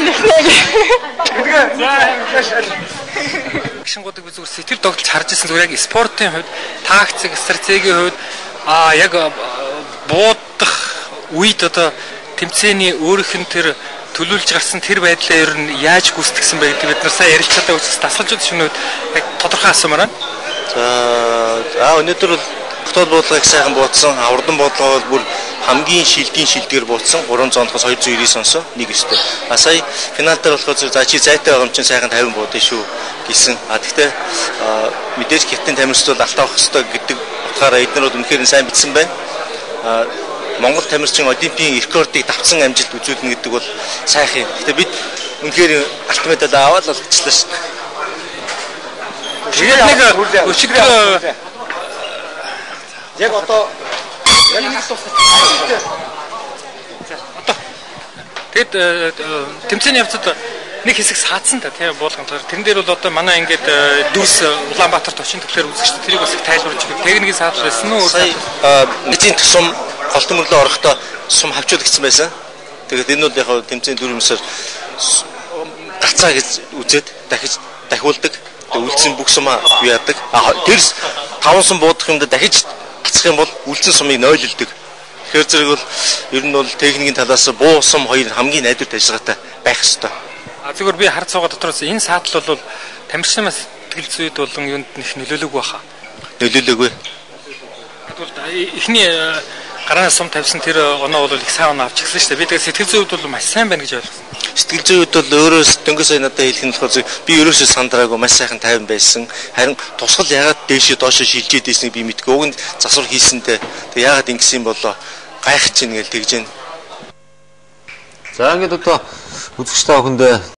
Нөхнөө. Гişингуудыг би зүгээр сэтгэл догдолж харж ирсэн, зүгээр яг спортын хувьд, тактик, стратегийн хувьд яг буудах үед одоо тэмцээний өөрийнх нь тэр төлөвлөж гарсан тэр байдлаа ер нь яаж гүйцэтгсэн бэ гэдэг бид нар сайн ярилж чадаагүй учраас дасгалжууд шөнөд яг тодорхой асуумаар байна. За, өнөөдөр бол дотоод буудлага их сайхан буудсан. Авардан буудлага бол бүр хамгийн шилдгийн шилдгээр буудсан. 300-аас 299 онсон 1.9-тэй. А сая финал дээр болохоор за чи зайтай байгаа юм чинь сайхан 50 буудана шүү гэсэн. А тэгтээ мэдээж хятадын тамирчид бол алтаа авах ёстой гэдэг утгаараа эднэр бол үнэхээр сайн бичсэн байна. Монгол тамирчин олимпийн рекордыг давтсан амжилт үзүүлнэ гэдэг бол сайхан юм. Гэтэ бид үнэхээр алтан медаль аваад л олчихлаа шүү дээ. Тэгээд нэг өчигдөр яг одоо яг нэг дуусах. За одоо тэгэд тэмцээний явцад нэг хэсэг саадсан та тийм буулган талаар. Тэрэн дээр бол одоо манай ингээд дүрс Улаанбаатарт очин төглөөр үзэгчтэй тэрийг бас их тайлбарлаж өгөх. Техникийн саадал байсан уу? Сая нэгэн тусам голтон мөрлөө орохдоо сум хавчуулагдсан байсан. Тэгээд энэ бол яг тэмцээн 4-9-ээр гацаа гэж үзээд дахиж дахиулдаг. Тэгээд үлдсэн бүх сумаа яадаг. Тэр 5 сум буудах юмдаа дахиж гацах юм бол үлдсэн сумыг нойлолдог. Тэгэхээр зэрэг бол ер нь бол техникийн талаас буу сум хоёр хамгийн найдварт ажиллагаатай байх ёстой. А зүгээр би хар цууга дотроос энэ саатал бол тамирчин сэтгэл зүйд болон юунд нэх нөлөөлөөгүй баха. Нөлөөлөөгүй. Тэгвэл эхний гарааны сум тавьсан тэр оноо бол их сайн оноо авчихсан шүү дээ. Би тэгээд сэтгэл зүйн хувьд бол маш сайн байна гэж ойлгосон. Сэтгэл зүйн хувьд бол өөрөөс дөнгөж сая надад хэлэх нь болохоор би ерөөсөө сандраагүй маш сайхан тайван байсан. Харин тусгал ягаад дээшээ доошоо шилжээд байсныг би мэдгүй. Уг нь засвар хийсэнтэй. Тэг ягаад ингэсэн юм болоо гайхаж чинь гээл тэгж байна. За ингээд одоо үзэгч та бүхэндээ